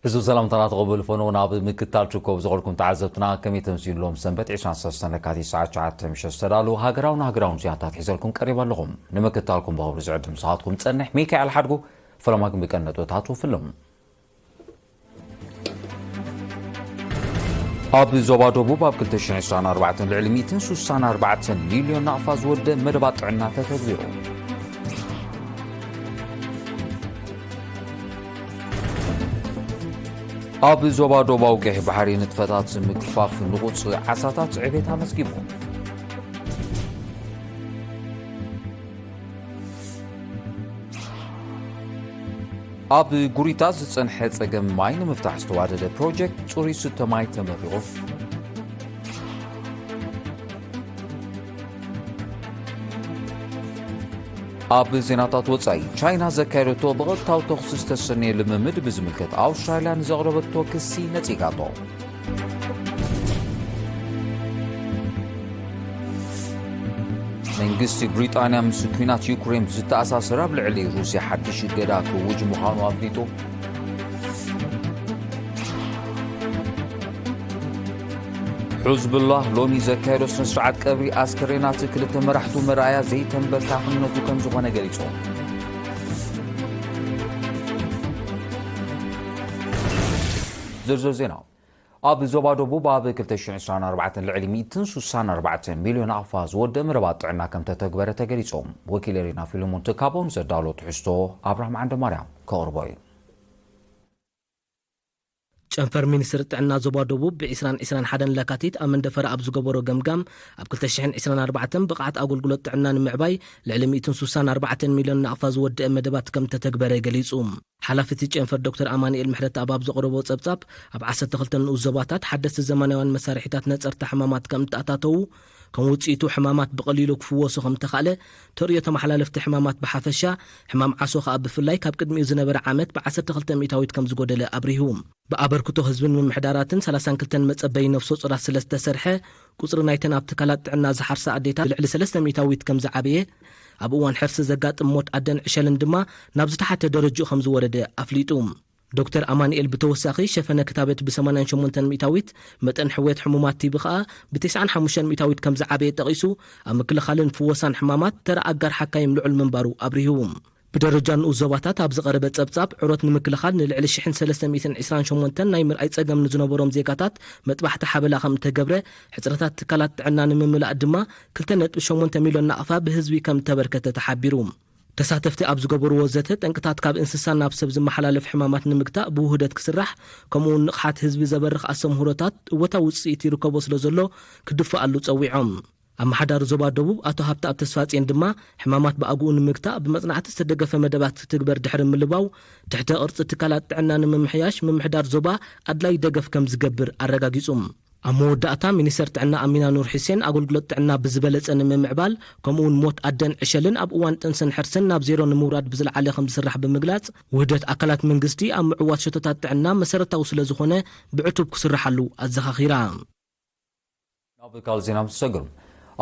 እዚ ሰላምታና ተቐበሉ ፈነው ናብ ምክታል ትርከቡ ዝኸድኩም ተዓዘብትና፣ ከመይ ተምሲሉ ሎም ሰንበት ዕስራን ሰለስተን ለካቲት ሰዓት ትሽዓተ ምሸት ዝተዳለዉ ሃገራውን ሃገራውን ዜናታት ሒዘልኩም ቀሪብ ኣለኹም። ንምክታልኩም ብኽብሪ ዝዕድም ሰዓትኩም ጸንሕ ሚካኤል ሓድጉ። ፈለማ ግን ብቀን ነጥብታት ወፍልም። ኣብ ዞባ ደቡብ ኣብ ክልተ ሽሕን ዕስራን ኣርባዕተን ልዕሊ ሚእትን ሱሳን ኣርባዕተን ሚልዮን ናቕፋ ዝወደ መደባት ጥዕና ተተግቢሩ። ኣብ ዞባ ደቡባዊ ቀይሕ ባሕሪ ንጥፈታት ምግፋፍ ንቑጽ ዓሳታት ዕቤት ኣመዝጊቡ። ኣብ ጉሪታ ዝጸንሐ ጸገም ማይ ንምፍታሕ ዝተዋደደ ፕሮጀክት ጽሩይ ዝስተ ማይ ተመሪቑ። ኣብ ዜናታት ወጻኢ፣ ቻይና ዘካየደቶ ብቐጥታዊ ተኹሲ ዝተሰነየ ልምምድ ብዝምልከት ኣውስትራልያ ንዘቕረበቶ ክሲ ነጺጋቶ። መንግስቲ ብሪጣንያ ምስ ኲናት ዩክሬን ዝተኣሳሰረ ኣብ ልዕሊ ሩስያ ሓድሽ እገዳ ክውጅ ምዃኑ ኣፍሊጡ። ሑዝብላህ ሎሚ ዘካየዶ ስነ ስርዓት ቀብሪ ኣስከሬናት ክልተ መራሕቱ መርኣያ ዘይተንበርካኽነቱ ከም ዝኾነ ገሊጹ። ዝርዝር ዜና። ኣብ ዞባ ደቡብ ኣብ ክልተ ሽሕን ዕስራን ኣርባዕተን ልዕሊ ሚእትን ሱሳን ኣርባዕተን ሚልዮን ኣቕፋ ዝወደ መደባት ጥዕና ከም ተተግበረ ተገሊጹ። ወኪል ኤሪና ፊልሞን ትካቦ ንዘዳሎ ትሕዝቶ ኣብርሃም ዓንደማርያም ከቕርቦ እዩ። ጨንፈር ሚኒስትሪ ጥዕና ዞባ ደቡብ ብዕስራን ዕስራን ሓደን ለካቲት ኣብ መንደፈራ ኣብ ዝገበሮ ገምጋም፣ ኣብ ክልተ ሽሕን ዕስራን ኣርባዕተን ብቕዓት ኣገልግሎት ጥዕና ንምዕባይ ልዕሊ ሚእትን ሱሳን ኣርባዕተን ሚልዮን ናቕፋ ዝወደአ መደባት ከም ተተግበረ ገሊጹ። ሓላፊ እቲ ጨንፈር ዶክተር ኣማኑኤል ምሕረተኣብ ኣብ ዘቕረቦ ጸብጻብ፣ ኣብ ዓሰርተ ክልተ ንኡስ ዞባታት ሓደስቲ ዘመናውያን መሳርሒታት ነጸርታ ሕማማት ከም እተኣታተዉ፣ ከም ውጽኢቱ ሕማማት ብቐሊሉ ክፍወሱ ከም እተኻእለ፣ ተርእዮ ተመሓላለፍቲ ሕማማት ብሓፈሻ፣ ሕማም ዓሶ ከኣ ብፍላይ ካብ ቅድሚኡ ዝነበረ ዓመት ብ ዓሰርተ ክልተ ሚእታዊት ከም ዝጎደለ ኣብሪሁ። ብኣበርክቶ ህዝብን ምምሕዳራትን ሰላሳን ክልተን መጸበዪ ነፍሰ ጾራት ስለ ዝተሰርሐ፣ ቁጽሪ ናይተን ኣብ ትካላት ጥዕና ዝሓርሳ ኣዴታት ብልዕሊ ሰለስተ ሚእታዊት ከም ዝዓበየ፣ ኣብ እዋን ሕርሲ ዘጋጥም ሞት ኣደን ዕሸልን ድማ ናብ ዝተሓተ ደረጅኡ ከም ዝወረደ ኣፍሊጡ። ዶክተር ኣማኑኤል ብተወሳኺ ሸፈነ ክታበት ብ ሰማንያን ሸሞንተን ሚእታዊት፣ መጠን ሕውየት ሕሙማት ቲቢ ከኣ ብ ተስዓን ሓሙሽተን ሚእታዊት ከም ዝዓበየ ጠቒሱ፣ ኣብ ምክልኻልን ፍወሳን ሕማማት ተራ ኣጋር ሓካይም ልዑል ምንባሩ ኣብሪሁ። ብደረጃ ንኡስ ዞባታት ኣብ ዝቐረበ ጸብጻብ፣ ዕሮት ንምክልኻል ንልዕሊ ሽሕን ሰለስተ ሚእትን ዕስራን ሸሞንተን ናይ ምርኣይ ጸገም ንዝነበሮም ዜጋታት መጥባሕቲ ሓበላ ከም እተገብረ፣ ሕጽረታት ትካላት ጥዕና ንምምላእ ድማ ክልተ ነጥቢ ሸሞንተ ሚልዮን ናቕፋ ብህዝቢ ከም እተበርከተ ተሓቢሩ። ተሳተፍቲ ኣብ ዝገበርዎ ዘተ፣ ጠንቅታት ካብ እንስሳ ናብ ሰብ ዝመሓላለፍ ሕማማት ንምግታእ ብውህደት ክስራሕ፣ ከምኡ'ውን ንቕሓት ህዝቢ ዘበርኽ ኣስተምህሮታት እወታዊ ውጽኢት ይርከቦ ስለ ዘሎ ክድፈኣሉ ጸዊዖም። ኣመሓዳሪ ዞባ ደቡብ ኣቶ ሃብተኣብ ተስፋጽዮን ድማ፣ ሕማማት ብኣግኡ ንምግታእ ብመጽናዕቲ ዝተደገፈ መደባት ክትግበር ድሕሪ ምልባው፣ ትሕተ ቅርጺ ትካላት ጥዕና ንምምሕያሽ ምምሕዳር ዞባ ኣድላዪ ደገፍ ከም ዝገብር ኣረጋጊጹ። ኣብ መወዳእታ፣ ሚኒስተር ጥዕና ኣሚና ኑር ሑሴን፣ ኣገልግሎት ጥዕና ብዝበለጸ ንምምዕባል፣ ከምኡ'ውን ሞት ኣደን ዕሸልን ኣብ እዋን ጥንስን ሕርስን ናብ ዜሮ ንምውራድ ብዝለዓለ ከም ዝስራሕ ብምግላጽ፣ ውህደት ኣካላት መንግስቲ ኣብ ምዕዋት ሸቶታት ጥዕና መሰረታዊ ስለ ዝኾነ፣ ብዕቱብ ክስርሓሉ ኣዘኻኺራ። ናብ ካልእ ዜና ምስ ሰግር፣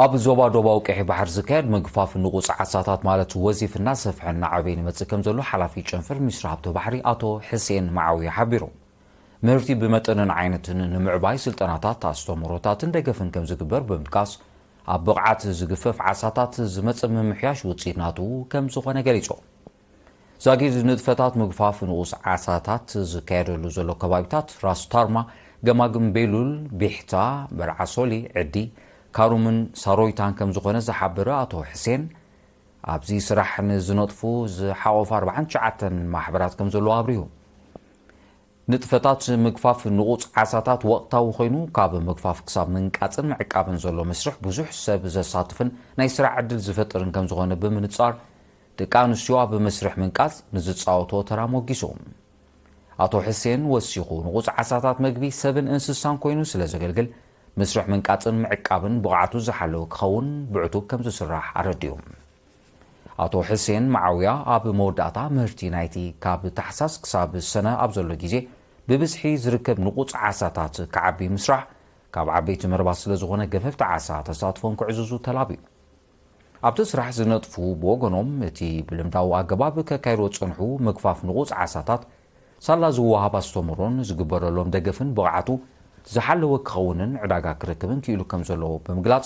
ኣብ ዞባ ዶባዊ ቀይሕ ባሕር ዝካየድ ምግፋፍ ንቑጽ ዓሳታት ማለት ወዚፍ እናሰፍሐ እናዓበየ ይመጽእ ከም ዘሎ ሓላፊ ጨንፈር ሚኒስትሪ ሃብቲ ባሕሪ ኣቶ ሕሴን መዓውያ ሓቢሩ። ምህርቲ ብመጠንን ዓይነትን ንምዕባይ ስልጠናታት፣ ኣስተምህሮታትን ደገፍን ከም ዝግበር ብምጥቃስ፣ ኣብ ብቕዓት ዝግፈፍ ዓሳታት ዝመጽእ ምምሕያሽ ውጽኢት ናቱ ከም ዝኾነ ገሊጹ። ዛጊድ ንጥፈታት ምግፋፍ ንኡስ ዓሳታት ዝካየደሉ ዘሎ ከባቢታት ራስ ታርማ፣ ገማግም ቤሉል፣ ቢሕታ፣ መርዓሶሊ፣ ዕዲ፣ ካሩምን ሳሮይታን ከም ዝኾነ ዝሓበረ ኣቶ ሕሴን፣ ኣብዚ ስራሕ ንዝነጥፉ ዝሓቆፈ ኣርባዓን ትሽዓተን ማሕበራት ከም ዘለዎ ኣብሪሁ። ንጥፈታት ምግፋፍ ንቑጽ ዓሳታት ወቕታዊ ኮይኑ፣ ካብ ምግፋፍ ክሳብ ምንቃጽን ምዕቃብን ዘሎ መስርሕ ብዙሕ ሰብ ዘሳትፍን ናይ ስራሕ ዕድል ዝፈጥርን ከም ዝኾነ ብምንጻር፣ ደቂ ኣንስትዮ ኣብ መስርሕ ምንቃጽ ንዝጻወቶ ተራ ሞጊሱ። ኣቶ ሕሴን ወሲኹ፣ ንቑጽ ዓሳታት መግቢ ሰብን እንስሳን ኮይኑ ስለ ዘገልግል፣ መስርሕ ምንቃጽን ምዕቃብን ብቕዓቱ ዝሓለወ ክኸውን ብዕቱብ ከም ዝስራሕ ኣረዲኡ። ኣቶ ሕሴን መዓውያ ኣብ መወዳእታ፣ ምህርቲ ናይቲ ካብ ታሕሳስ ክሳብ ሰነ ኣብ ዘሎ ግዜ ብብዝሒ ዝርከብ ንቑጽ ዓሳታት ክዓቢ ምስራሕ፣ ካብ ዓበይቲ መረባት ስለ ዝኾነ፣ ገፈፍቲ ዓሳ ተሳትፎም ክዕዝዙ ተላብዩ። ኣብቲ ስራሕ ዝነጥፉ ብወገኖም፣ እቲ ብልምዳዊ ኣገባብ ከካይድዎ ዝጸንሑ ምግፋፍ ንቑጽ ዓሳታት ሳላ ዝወሃብ ኣስተምህሮን ዝግበረሎም ደገፍን ብቕዓቱ ዝሓለወ ክኸውንን ዕዳጋ ክረክብን ክኢሉ ከም ዘለዎ ብምግላጽ፣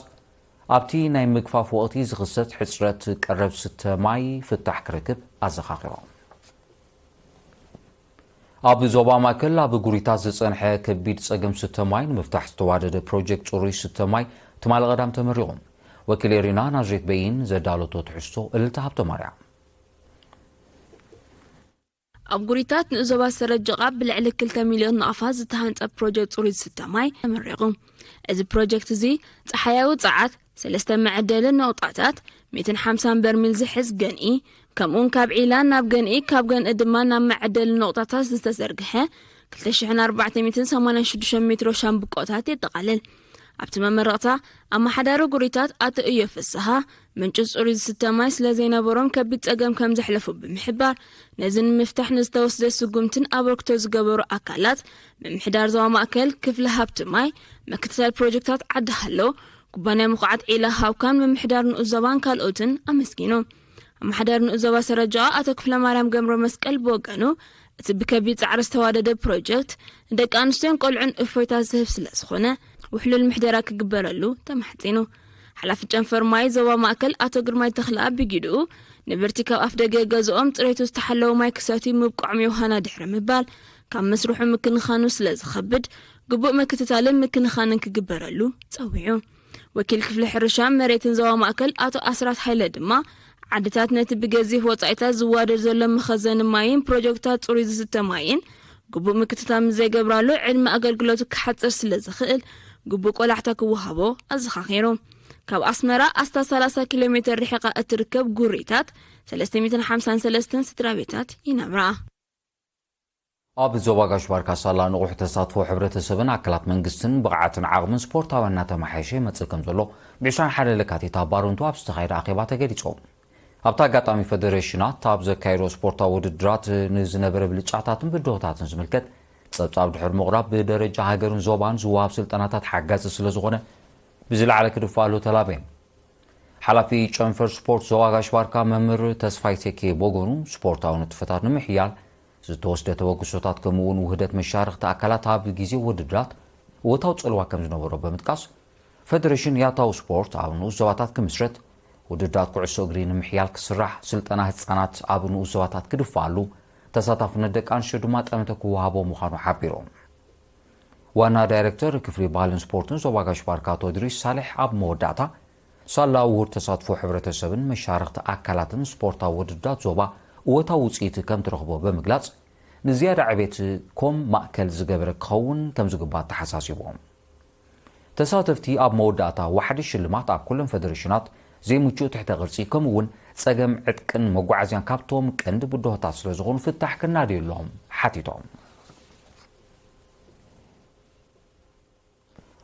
ኣብቲ ናይ ምግፋፍ ወቕቲ ዝኽሰት ሕጽረት ቀረብ ስተ ማይ ፍታሕ ክረክብ ኣዘኻኺሮም። ኣብ ዞባ ማእከል ኣብ ጉሪታት ዝጸንሐ ከቢድ ጸገም ስተ ማይ ንምፍታሕ ዝተዋደደ ፕሮጀክት ጽሩይ ስተ ማይ ትማሊ ቀዳም ተመሪቑ። ወኪል ኤሪና ናዝሬት በይን ዘዳለቶ ትሕዝቶ እልልታ ሃብተማርያም። ኣብ ጉሪታት ንኡስ ዞባ ሰረጀቓ ብልዕሊ ክልተ ሚልዮን ናቕፋ ዝተሃንጸ ፕሮጀክት ጽሩይ ዝስተ ማይ ተመሪቑ። እዚ ፕሮጀክት እዚ ጸሓያዊ ጸዓት፣ ሰለስተ መዐደሊ ነቑጣታት፣ ሚእትን ሓምሳን በርሚል ዝሕዝ ገንኢ፣ ከምኡውን ካብ ዒላ ናብ ገንኢ፣ ካብ ገንኢ ድማ ናብ መዐደሊ ነቑጣታት ዝተዘርግሐ ክልተ ሽሕን ኣርባዕተ ሚእትን ሰማንያን ሽዱሽተ ሜትሮ ሻምብቆታት የጠቓልል። ኣብቲ መመረቕታ፣ ኣመሓዳሪ ጉሪታት ኣቶ እዮ ፍስሃ፣ ምንጪ ጽሩይ ዝስተ ማይ ስለ ዘይነበሮም ከቢድ ጸገም ከም ዘሕለፉ ብምሕባር፣ ነዚ ንምፍታሕ ንዝተወስደ ስጉምትን ኣበርክቶ ዝገበሩ ኣካላት፣ ምምሕዳር ዞባ ማእከል፣ ክፍሊ ሃብቲ ማይ፣ ምክትታል ፕሮጀክታት ዓዲ ሃሎ፣ ኩባንያ ምኹዓት ዒላ ሃውካን ምምሕዳር ንኡስ ዞባን ካልኦትን ኣመስጊኑ። ኣመሓዳሪ ንኡስ ዞባ ሰረጃ ኣቶ ክፍለ ማርያም ገብረ መስቀል ብወገኑ፣ እቲ ብከቢድ ጻዕሪ ዝተዋደደ ፕሮጀክት ንደቂ ኣንስትዮን ቆልዑን እፎይታ ዝህብ ስለ ዝኾነ፣ ውሕሉል ምሕደራ ክግበረሉ ተማሕጺኑ። ሓላፊ ጨንፈር ማይ ዞባ ማእከል ኣቶ ግርማይ ተኽለኣብ ብጊድኡ፣ ነበርቲ ካብ ኣፍደገ ገዝኦም ጽሬቱ ዝተሓለወ ማይ ክሰትዩ ምብቅዖም ዮሃና ድሕሪ ምባል፣ ካብ መስርሑ ምክንኻኑ ስለ ዝኸብድ፣ ግቡእ ምክትታልን ምክንኻንን ክግበረሉ ጸዊዑ። ወኪል ክፍሊ ሕርሻን መሬትን ዞባ ማእከል ኣቶ ኣስራት ሃይለ ድማ፣ ዓድታት ነቲ ብገዚፍ ወጻኢታት ዝዋደድ ዘሎ መኸዘኒ ማይን ፕሮጀክታት ጽሩይ ዝስተ ማይን ግቡእ ምክትታል ምስ ዘይገብራሉ፣ ዕድመ ኣገልግሎቱ ክሓጽር ስለ ዝኽእል፣ ግቡእ ቆላሕታ ክወሃቦ ኣዘኻኺሩ። ካብ ኣስመራ ኣስታት ሰላሳ ኪሎ ሜትር ርሒቓ እትርከብ ጉሪታት፣ ሰለስተ ሚእትን ሓምሳን ሰለስተን ስድራ ቤታት ይነብራ። ኣብ ዞባ ጋሽ ባርካ ሳላ ንቑሕ ተሳትፎ ሕብረተሰብን ኣካላት መንግስትን ብቕዓትን ዓቕምን ስፖርታውያን እናተመሓየሸ ይመጽእ ከም ዘሎ፣ ብ ዕስራን ሓደን ለካቲት ኣብ ባረንቱ ኣብ ዝተኻየደ ኣኼባ ተገሊጹ። ኣብቲ ኣጋጣሚ፣ ፈደሬሽናት ኣብ ዘካየዶ ስፖርታዊ ውድድራት ንዝነበረ ብልጫታትን ብድሆታትን ዝምልከት ጸብጻብ ድሕሪ ምቕራብ፣ ብደረጃ ሃገርን ዞባን ዝወሃብ ስልጠናታት ሓጋዚ ስለ ዝኾነ፣ ብዝለዓለ ክድፋኣሉ ተላብየ። ሓላፊ ጨንፈር ስፖርት ዞባ ጋሽ ባርካ መምህር ተስፋይ ቴኬ ብወገኑ፣ ስፖርታዊ ንጥፈታት ንምሕያል ዝተወስደ ተበግሶታት፣ ከምኡ እውን ውህደት መሻርኽቲ ኣካላት ኣብ ግዜ ውድድራት እወታዊ ጽልዋ ከም ዝነበሮ ብምጥቃስ፣ ፈደሬሽን ያታዊ ስፖርት ኣብ ንኡስ ዞባታት ክምስረት፣ ውድድራት ኩዕሶ እግሪ ንምሕያል ክስራሕ፣ ስልጠና ህጻናት ኣብ ንኡስ ዞባታት ክድፋኣሉ፣ ተሳታፍነት ደቂ ኣንስትዮ ድማ ጠመተ ክወሃቦ ምዃኑ ሓቢሮም። ዋና ዳይሬክተር ክፍሊ ባህልን ስፖርትን ዞባ ጋሽ ባርካ ኣቶ እድሪስ ሳልሕ ኣብ መወዳእታ፣ ሳላ ውሁድ ተሳትፎ ሕብረተሰብን መሻርኽቲ ኣካላትን ስፖርታዊ ውድድራት ዞባ እወታዊ ውጽኢት ከም ትረኽቦ ብምግላጽ፣ ንዝያዳ ዕቤት ኮም ማእከል ዝገበረ ክኸውን ከም ዝግባእ ተሓሳሲቦም። ተሳተፍቲ ኣብ መወዳእታ ዋሕዲ ሽልማት ኣብ ኩለን ፈደሬሽናት ዘይምቹእ ትሕተ ቅርጺ፣ ከምኡ እውን ጸገም ዕጥቅን መጓዓዝያን ካብቶም ቀንዲ ብድሆታት ስለ ዝኾኑ ፍታሕ ክናድየሎም ሓቲቶም።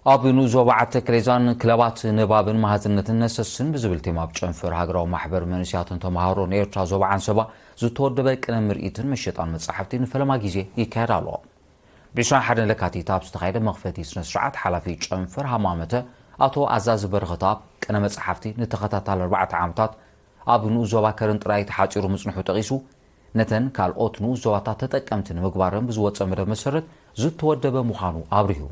ኣብ ንኡስ ዞባ ዓዲ ተክሌዛን ክለባት ንባብን መሃዝነትን ነሰስን ብዝብል ቴማ ኣብ ጨንፈር ሃገራዊ ማሕበር መንእሰያትን ተምሃሮን ኤርትራ ዞባ ዓንሰባ ዝተወደበ ቅነ ምርኢትን መሸጣን መጻሕፍቲ ንፈለማ ግዜ ይካየድ ኣሎ። ብ ዕስራን ሓደን ለካቲት ኣብ ዝተኻየደ መኽፈቲ ስነ ስርዓት፣ ሓላፊ ጨንፈር ሃማመተ ኣቶ ኣዛዚ በረኸት፣ ኣብ ቅነ መጻሕፍቲ ንተኸታታሊ ኣርባዕተ ዓመታት ኣብ ንኡስ ዞባ ከረን ጥራይ ተሓጺሩ ምጽንሑ ጠቒሱ፣ ነተን ካልኦት ንኡስ ዞባታት ተጠቀምቲ ንምግባረን ብዝወጸ መደብ መሰረት ዝተወደበ ምዃኑ ኣብሪሁ።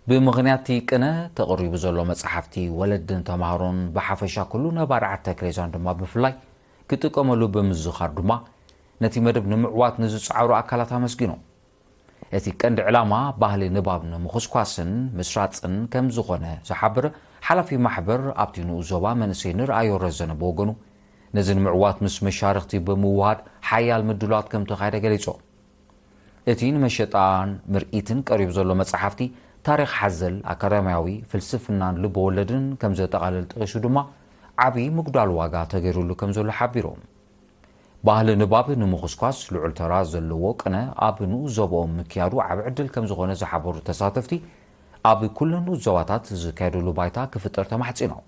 ብምኽንያት እቲ ቅነ ተቕሪቡ ዘሎ መጻሕፍቲ፣ ወለድን ተምሃሮን ብሓፈሻ፣ ኩሉ ነባሪ ዓዲ ተክሌዛን ድማ ብፍላይ ክጥቀመሉ ብምዝኻር ድማ፣ ነቲ መደብ ንምዕዋት ንዝጸዓሩ ኣካላት ኣመስጊኖም። እቲ ቀንዲ ዕላማ ባህሊ ንባብ ንምኹስኳስን ምስራጽን ከም ዝኾነ ዝሓበረ ሓላፊ ማሕበር ኣብቲ ንኡስ ዞባ መንእሰይ ንርኣዮ ረዘነ ብወገኑ፣ ነዚ ንምዕዋት ምስ መሻርኽቲ ብምውሃድ ሓያል ምድላዋት ከም ተኻየደ ገሊጹ። እቲ ንመሸጣን ምርኢትን ቀሪቡ ዘሎ መጽሓፍቲ፣ ታሪኽ ሓዘል ኣካዳሚያዊ ፍልስፍናን ልበወለድን ከም ዘጠቓልል ጠቒሱ ድማ፣ ዓቢ ምጉዳል ዋጋ ተገይሩሉ ከም ዘሎ ሓቢሮም። ባህሊ ንባብ ንምኹስኳስ ልዑል ተራ ዘለዎ ቅነ ኣብ ንኡስ ዞባኦም ምክያዱ ዓቢ ዕድል ከም ዝኾነ ዝሓበሩ ተሳተፍቲ፣ ኣብ ኩለን ንኡስ ዞባታት ዝካየደሉ ባይታ ክፍጠር ተማሕጺኖም።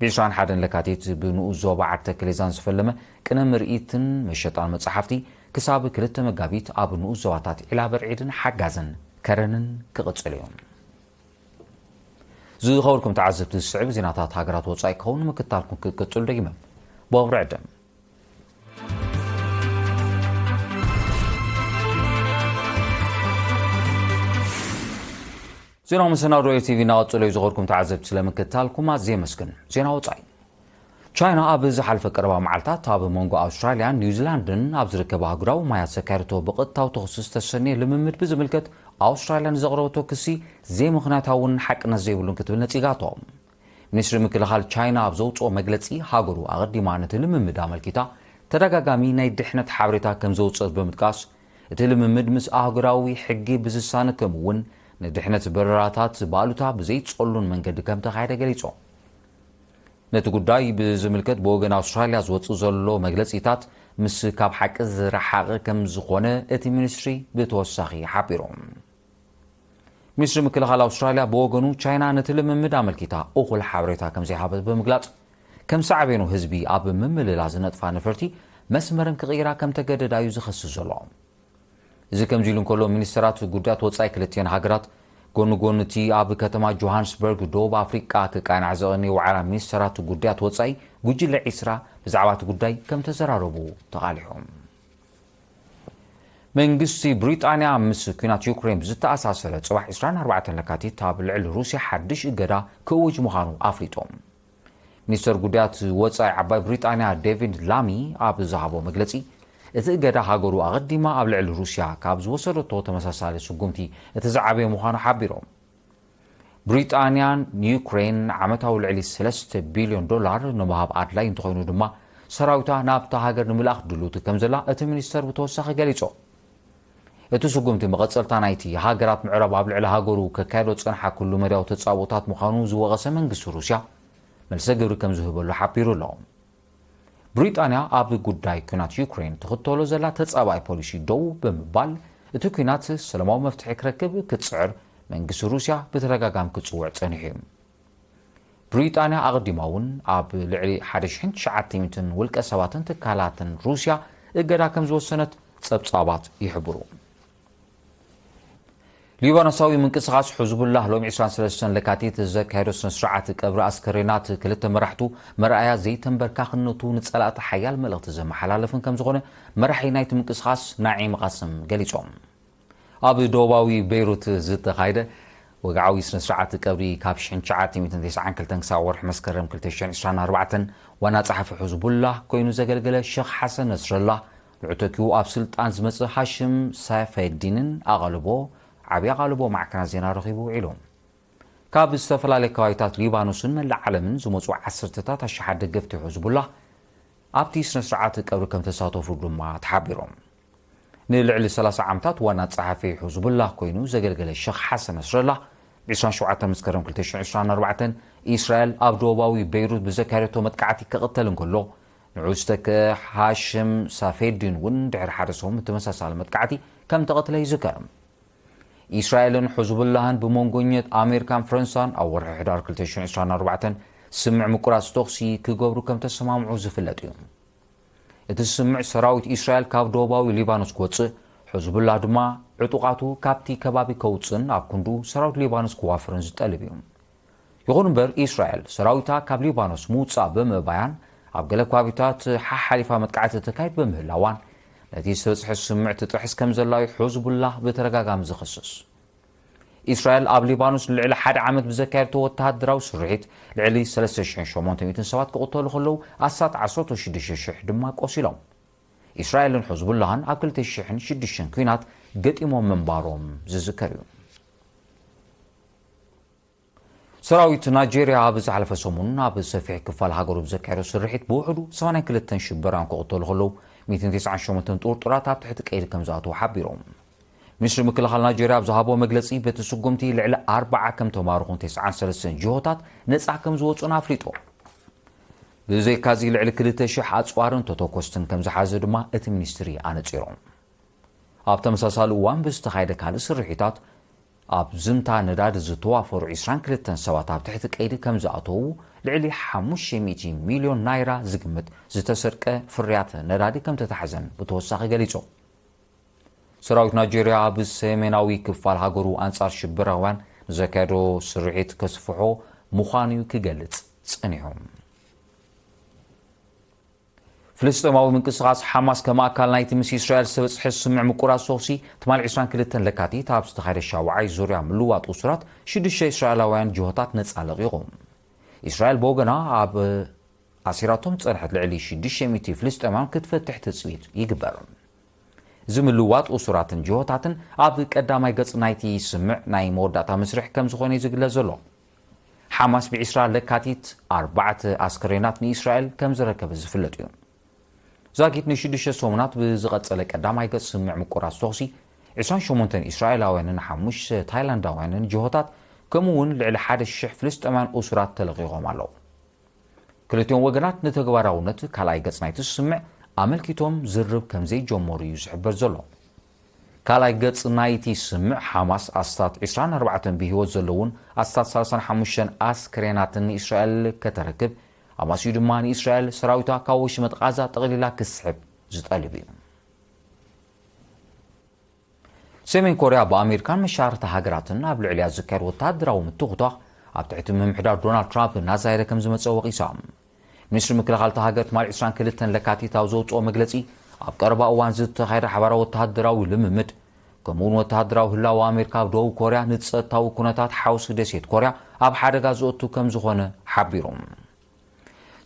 ብ ዕስራን ሓደን ለካቲት ብንኡስ ዞባ ዓዲ ተክሌዛን ዝፈለመ ቅነ ምርኢትን መሸጣን መጻሕፍቲ ክሳብ ክልተ መጋቢት ኣብ ንኡስ ዞባታት ዒላ በርዒድን ሓጋዝን ከረንን ክቕጽል እዩ። ዝኸበርኩም ተዓዘብቲ፣ ዝስዕብ ዜናታት ሃገራት ወጻኢ ክኸውን ምክታልኩም ክቅጽሉ ደጊመ ብኽብሪ ዕድም። ዜናዊ መሰናዶ ኤርቲቪ እናቐጸሉ እዩ። ዝኸርኩም ተዓዘብቲ ስለምክትታልኩም ኣዝየ የመስግን። ዜና ወጻኢ። ቻይና ኣብ ዝሓለፈ ቀረባ መዓልታት ኣብ መንጎ ኣውስትራልያን ኒውዚላንድን ኣብ ዝርከባ ኣህጉራዊ ማያት ዘካየደቶ ብቐጥታዊ ተኹሲ ዝተሰነየ ልምምድ ብዝምልከት ኣውስትራልያ ንዘቕረበቶ ክሲ ዘይምኽንያታውን ሓቅነት ዘይብሉን ክትብል ነጺጋቶ። ሚኒስትሪ ምክልኻል ቻይና ኣብ ዘውጽኦ መግለጺ፣ ሃገሩ ኣቐዲማ ነቲ ልምምድ ኣመልኪታ ተደጋጋሚ ናይ ድሕነት ሓበሬታ ከም ዘውጽአት ብምጥቃስ፣ እቲ ልምምድ ምስ ኣህጉራዊ ሕጊ ብዝሳነ ከምኡ እውን ንድሕነት በረራታት ብኣሉታ ብዘይጸሉን መንገዲ ከም ተኻየደ ገሊጹ። ነቲ ጉዳይ ብዝምልከት ብወገን ኣውስትራልያ ዝወጽእ ዘሎ መግለጺታት ምስ ካብ ሓቂ ዝረሓቐ ከም ዝኾነ እቲ ሚኒስትሪ ብተወሳኺ ሓቢሩ። ሚኒስትሪ ምክልኻል ኣውስትራልያ ብወገኑ፣ ቻይና ነቲ ልምምድ ኣመልኪታ እኹል ሓበሬታ ከም ዘይሃበት ብምግላጽ፣ ከም ሳዕቤኑ ህዝቢ ኣብ ምምልላ ዝነጥፋ ነፈርቲ መስመረን ክቕይራ ከም ተገደዳ እዩ ዝኸስስ ዘሎ። እዚ ከምዚ ኢሉ እንከሎ፣ ሚኒስተራት ጉዳያት ወጻኢ ክልቲኤን ሃገራት ጎኒ ጎኒ እቲ ኣብ ከተማ ጆሃንስበርግ ደቡብ ኣፍሪቃ ክቃናዕ ዝቐነየ ዋዕላ ሚኒስተራት ጉዳያት ወጻኢ፣ ጉጅለ ዒስራ ብዛዕባ እቲ ጉዳይ ከም ተዘራረቡ ተቓሊሖም። መንግስቲ ብሪጣንያ ምስ ኲናት ዩክሬን ብዝተኣሳሰረ፣ ጽባሕ ዕስራን ኣርባዕተን ለካቲት ኣብ ልዕሊ ሩስያ ሓድሽ እገዳ ክእውጅ ምዃኑ ኣፍሊጡ። ሚኒስተር ጉዳያት ወጻኢ ዓባይ ብሪጣንያ ዴቪድ ላሚ ኣብ ዝሃቦ መግለጺ፣ እቲ እገዳ ሃገሩ ኣቐዲማ ኣብ ልዕሊ ሩስያ ካብ ዝወሰደቶ ተመሳሳሊ ስጉምቲ እቲ ዝዓበየ ምዃኑ ሓቢሩ። ብሪጣንያ ንዩክሬን ዓመታዊ ልዕሊ ሰለስተ ቢልዮን ዶላር ንምሃብ ኣድላይ እንተኾይኑ ድማ፣ ሰራዊታ ናብታ ሃገር ንምልኣኽ ድልውቲ ከም ዘላ እቲ ሚኒስተር ብተወሳኺ ገሊጹ። እቲ ስጉምቲ መቐጸልታ ናይቲ ሃገራት ምዕራብ ኣብ ልዕሊ ሃገሩ ከካየዶ ዝጸንሓ ኩሉ መዳያዊ ተጻብኦታት ምዃኑ ዝወቐሰ መንግስቲ ሩስያ፣ መልሰ ግብሪ ከም ዝህበሉ ሓቢሩ ኣሎ። ብሪጣንያ ኣብ ጉዳይ ኲናት ዩክሬን ትኽተሎ ዘላ ተጻባኢ ፖሊሲ ደው ብምባል፣ እቲ ኲናት ሰላማዊ መፍትሒ ክረክብ ክትጽዕር መንግስቲ ሩስያ ብተደጋጋሚ ክጽውዕ ጸኒሑ እዩ። ብሪጣንያ ኣቐዲማ እውን ኣብ ልዕሊ ሓደ ሽሕን ትሽዓተ ሚእትን ውልቀ ሰባትን ትካላትን ሩስያ እገዳ ከም ዝወሰነት ጸብጻባት ይሕብሩ። ሊባኖሳዊ ምንቅስቓስ ሕዝቡላህ ሎሚ ዕስራን ሰለስተን ለካቲት ዘካየዶ ስነ ስርዓት ቀብሪ ኣስከሬናት ክልተ መራሕቱ መርኣያ ዘይተንበርካኽነቱ ንጸላእቲ ሓያል መልእኽቲ ዘመሓላለፍን ከም ዝኾነ መራሒ ናይቲ ምንቅስቓስ ናዒም ቃስም ገሊጾም። ኣብ ደቡባዊ ቤይሩት ዝተኻየደ ወግዓዊ ስነ ስርዓት ቀብሪ ካብ ሽሕን ትሽዓተ ሚእትን ተስዓን ክልተን ክሳብ ወርሒ መስከረም ክልተ ሽሕን ዕስራን ኣርባዕተን ዋና ጸሓፊ ሕዝቡላህ ኮይኑ ዘገልገለ ሸኽ ሓሰን ነስረላህ፣ ንዕተኪኡ ኣብ ስልጣን ዝመጽእ ሃሽም ሳፈዲንን ኣቓልቦ ዓብዪ ኣቓልቦ ማዕከናት ዜና ረኺቡ ውዒሉ። ካብ ዝተፈላለየ ከባቢታት ሊባኖስን መላእ ዓለምን ዝመጹ ዓሰርተታት ኣሽሓት ደገፍቲ ሕዝቡላህ ኣብቲ ስነ ስርዓት ቀብሪ ከም ተሳተፉ ድማ ተሓቢሮም። ንልዕሊ ሰላሳ ዓመታት ዋና ጸሓፊ ሕዝቡላህ ኮይኑ ዘገልገለ ሸኽ ሓሰን ነስረላህ፣ ብ ዕስራን ሸውዓተን መስከረም ክልተ ሽሕን ዕስራን ኣርባዕተን፣ እስራኤል ኣብ ደቡባዊ ቤይሩት ብዘካየደቶ መጥቃዕቲ ክቕተል እንከሎ፣ ንዑ ዝተክአ ሃሽም ሳፌዲን እውን ድሕሪ ሓደ ሰሙን ብተመሳሳሊ መጥቃዕቲ ከም ተቐትለ ይዝከር። እስራኤልን ሕዝቡላህን ብመንጎኘት ኣሜሪካን ፈረንሳን ኣብ ወርሒ ሕዳር ክልተ ሽሕን ዕስራን ኣርባዕተን ስምምዕ ምቁራጽ ተኹሲ ክገብሩ ከም ተሰማምዑ ዝፍለጥ እዩ። እቲ ስምምዕ ሰራዊት እስራኤል ካብ ደቡባዊ ሊባኖስ ክወጽእ፣ ሕዝቡላህ ድማ ዕጡቓቱ ካብቲ ከባቢ ከውጽእን ኣብ ክንዱ ሰራዊት ሊባኖስ ክዋፍርን ዝጠልብ እዩ። ይኹን እምበር፣ እስራኤል ሰራዊታ ካብ ሊባኖስ ምውጻእ ብምእባያን ኣብ ገለ ከባቢታት ሓሓሊፋ መጥቃዕቲ ተካይድ ብምህላዋን፣ ነቲ ዝተበጽሐ ስምምዕ ትጥሕስ ከም ዘላ እዩ ሕዝቡላህ ብተደጋጋሚ ዝኸስስ። እስራኤል ኣብ ሊባኖስ ንልዕሊ ሓደ ዓመት ብዘካየድቶ ወተሃደራዊ ስርሒት ልዕሊ ሰለስተ ሽሕን ሸሞንተ ሚእትን ሰባት ክቕተሉ ከለዉ፣ ኣስታት ዓሰርተ ሽዱሽተ ሽሕ ድማ ቆሲሎም። እስራኤልን ሕዝቡላህን ኣብ ክልተ ሽሕን ሽዱሽተን ኲናት ገጢሞም ምንባሮም ዝዝከር እዩ። ሰራዊት ናይጄርያ ኣብ ዝሓለፈ ሰሙን ኣብ ሰፊሕ ክፋል ሃገሩ ብዘካየዶ ስርሒት ብውሕዱ ሰማንያን ክልተን ሽበራውያን ክቕተሉ ከለዉ፣ ሚእትን ተስዓን ሸሞንተን ጥርጡራት ኣብ ትሕቲ ቀይዲ ከም ዝኣተዉ ሓቢሮም። ሚኒስትሪ ምክልኻል ናይጄርያ ኣብ ዝሃቦ መግለጺ፣ በቲ ስጉምቲ ልዕሊ ኣርብዓ ከም ተማርኹን ተስዓን ሰለስተን ጅሆታት ነጻ ከም ዝወጹን ኣፍሊጡ። ብዘይካዚ፣ ልዕሊ ክልተ ሽሕ ኣጽዋርን ተተኮስትን ከም ዝሓዘ ድማ እቲ ሚኒስትሪ ኣነጺሩ። ኣብ ተመሳሳሊ እዋን ብዝተኻየደ ካልእ ስርሒታት፣ ኣብ ዝምታ ነዳዲ ዝተዋፈሩ ዕስራን ክልተን ሰባት ኣብ ትሕቲ ቀይዲ ከም ዝኣተዉ፣ ልዕሊ ሓሙሽተ ሚእቲ ሚልዮን ናይራ ዝግምት ዝተሰርቀ ፍርያት ነዳዲ ከም ተታሕዘን ብተወሳኺ ገሊጹ። ሰራዊት ናይጄርያ ኣብ ሰሜናዊ ክፋል ሃገሩ ኣንጻር ሽበራውያን ንዘካየዶ ስርሒት ከስፍሖ ምዃኑ እዩ ክገልጽ ጸኒሑ። ፍልስጤማዊ ምንቅስቓስ ሓማስ ከም ኣካል ናይቲ ምስ እስራኤል ዝተበጽሐ ስምምዕ ምቁራጽ ተኹሲ፣ ትማሊ ዕስራን ክልተን ለካቲት ኣብ ዝተኻየደ ሻውዓይ ዙርያ ምልውዋጥ እሱራት፣ ሽዱሽተ እስራኤላውያን ጅሆታት ነጻ ለቒቖም። እስራኤል ብወገና ኣብ ኣሲራቶም ዝጸንሐት ልዕሊ ሽዱሽተ ሚእቲ ፍልስጤማውያን ክትፈትሕ ትጽቢት ይግበር። እዚ ምልውዋጥ እሱራትን ጅሆታትን ኣብ ቀዳማይ ገጽ ናይቲ ስምምዕ ናይ መወዳእታ መስርሕ ከም ዝኾነ እዩ ዝግለጽ ዘሎ። ሓማስ ብዕስራ ለካቲት ኣርባዕተ ኣስከሬናት ንእስራኤል ከም ዝረከበ ዝፍለጥ እዩ። ዛጊት ንሽዱሽተ ሰሙናት ብዝቐጸለ ቀዳማይ ገጽ ስምምዕ ምቁራጽ ተኹሲ፣ ዕስራን ሸሞንተን እስራኤላውያንን ሓሙሽተ ታይላንዳውያንን ጅሆታት፣ ከምኡ እውን ልዕሊ ሓደ ሽሕ ፍልስጤማውያን እሱራት ተለቒቖም ኣለዉ። ክልቲኦም ወገናት ንተግባራውነት ካልኣይ ገጽ ናይቲ ስምምዕ ኣመልኪቶም ዝርርብ ከም ዘይጀመሩ እዩ ዝሕበር ዘሎ። ካልኣይ ገጽ ናይቲ ስምምዕ፣ ሓማስ ኣስታት ዕስራን ኣርባዕተን ብህይወት ዘለውን ኣስታት ሰላሳን ሓሙሽተን ኣስክሬናትን ንእስራኤል ከተረክብ፣ ኣማሲኡ ድማ ንእስራኤል ሰራዊታ ካብ ወሽመጥ ቓዛ ጠቕሊላ ክስሕብ ዝጠልብ እዩ። ሰሜን ኮርያ ብኣሜሪካን መሻርኽቲ ሃገራትን ኣብ ልዕሊያ ዝካየድ ወተሃደራዊ ምትኹቷኽ ኣብ ትሕቲ ምምሕዳር ዶናልድ ትራምፕ እናዛየደ ከም ዝመጸ ወቒሳ። ሚኒስትሪ ምክልኻል እታ ሃገር ትማሊ ዕስራን ክልተን ለካቲት ኣብ ዘውጽኦ መግለጺ፣ ኣብ ቀረባ እዋን ዝተኻየደ ሓባራዊ ወተሃደራዊ ልምምድ፣ ከምኡውን ወተሃደራዊ ህላወ ኣሜሪካ ኣብ ደቡብ ኮርያ ንጸጥታዊ ኩነታት ሓውሲ ደሴት ኮርያ ኣብ ሓደጋ ዘእቱ ከም ዝኾነ ሓቢሩ።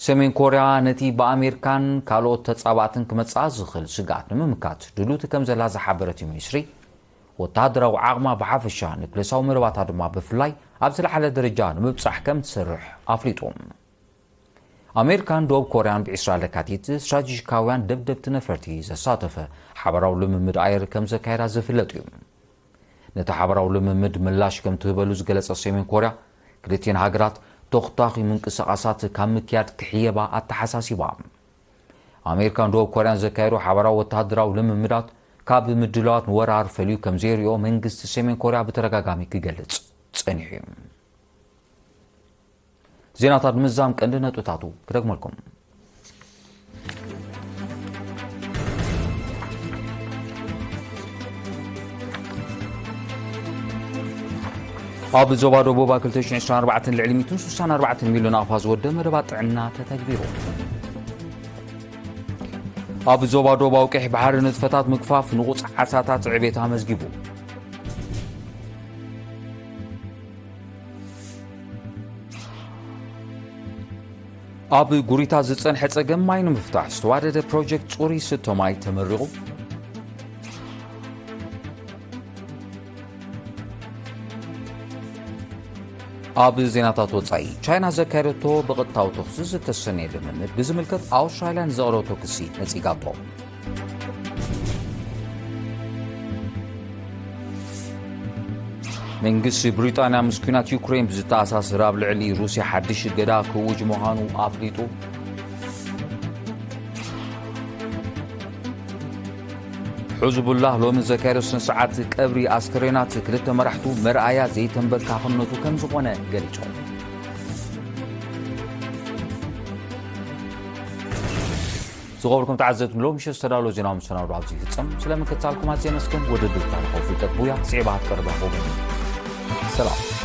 ሰሜን ኮርያ ነቲ ብኣሜሪካን ካልኦት ተጻባእትን ክመጽኣ ዝኽእል ስግኣት ንምምካት ድሉት ከም ዘላ ዝሓበረ እቲ ሚኒስትሪ፣ ወተሃደራዊ ዓቕማ ብሓፈሻ፣ ኑክሌሳዊ መደባታ ድማ ብፍላይ ኣብ ዝለዓለ ደረጃ ንምብጻሕ ከም ትሰርሕ ኣፍሊጡ። ኣሜሪካን ደቡብ ኮርያን ብዕስራ ለካቲት ስትራቴጂካውያን ደብደብቲ ነፈርቲ ዘሳተፈ ሓባራዊ ልምምድ ኣየር ከም ዘካየዳ ዝፍለጥ እዩ። ነቲ ሓባራዊ ልምምድ ምላሽ ከም ትህበሉ ዝገለጸ ሰሜን ኮርያ፣ ክልቲኤን ሃገራት ተኹታኺ ምንቅስቓሳት ካብ ምክያድ ክሕየባ ኣተሓሳሲባ። ኣሜሪካን ደቡብ ኮርያን ዘካየዱ ሓባራዊ ወተሃደራዊ ልምምዳት ካብ ምድላዋት ንወራር ፈልዩ ከም ዘይሪኦ መንግስቲ ሰሜን ኮርያ ብተደጋጋሚ ክገልጽ ጸኒሑ እዩ። ዜናታት ምዛም ቀንዲ ነጥብታቱ ክደግመልኩም። ኣብ ዞባ ደቡብ ኣብ ክልተ ሽሕን ዕስራን ኣርባዕተን ልዕሊ ሚእትን ስሳን ኣርባዕተን ሚልዮን ኣፋ ዝወደ መደባት ጥዕና ተተግቢሩ። ኣብ ዞባ ደቡባዊ ቀይሕ ባሕሪ ንጥፈታት ምግፋፍ ንቑጽ ዓሳታት ዕቤት ኣመዝጊቡ። ኣብ ጉሪታ ዝጸንሐ ጸገም ማይ ንምፍታሕ ዝተዋደደ ፕሮጀክት ጽሩይ ስቶ ማይ ተመሪቑ። ኣብ ዜናታት ወጻኢ፣ ቻይና ዘካየደቶ ብቐጥታዊ ተኹሲ ዝተሰነየ ልምምድ ብዝምልከት ኣውስትራልያ ንዘቕረበቶ ክሲ ነጺጋቶ። መንግስቲ ብሪጣንያ ምስ ኲናት ዩክሬን ብዝተኣሳሰር ኣብ ልዕሊ ሩስያ ሓድሽ እገዳ ክእውጅ ምዃኑ ኣፍሊጡ። ሕዝቡላህ ሎሚ ዘካየዶ ስነ ስርዓት ቀብሪ ኣስከሬናት ክልተ መራሕቱ መርኣያ ዘይተንበርካኽነቱ ከም ዝኾነ ገሊጹ። ዝኸበርኩም ተዓዘብቲ፣ ንሎሚ ምሸት ዝተዳለወ ዜናዊ መሰናዶ ኣብዚ ይፍጸም። ስለምክትታልኩም ኣዝየ ኣመስግን። ወደ ድርታ ንኸው ፍልጠት ቡያ ስዒባ ክትቀርብ ያኾ። ሰላም።